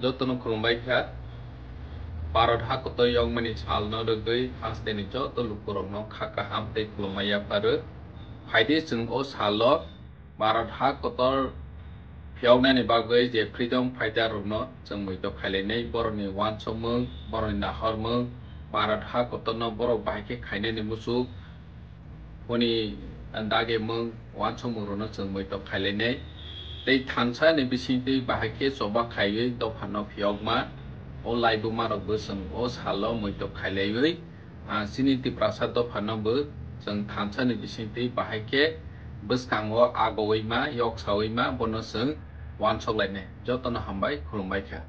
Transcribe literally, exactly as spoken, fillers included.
Jotono khulumbai kha. Bharat ha kotor yokmani salno rwgwi hasteni joto lukurokno kha kaham tei khulumma yapharwi. Phaidi chwng o salo Bharat ha kotor phiyoknani bagwi je freedom fighter rokno chwng muitok khailainai, borokni uansukmung, borokni nahormung, Bharat ha kotorno borok bahai khe khainani muchuk, hwnwi dagi mung uansukmung rokno chwng muitok khailainai. Tei thansa ni bisingtwi bahai khe choba khaiwi dophano phiyokma, o laibuma rokbo chwng o salo muitok khailaiwi, ah, chini Tiprasa dophano bo chwng thansa ni bisingtwi bahai khe bwskango agowi ma, yok sawi ma, bono chwng uansuk lainai. Jotono hambai, khulumbai kha.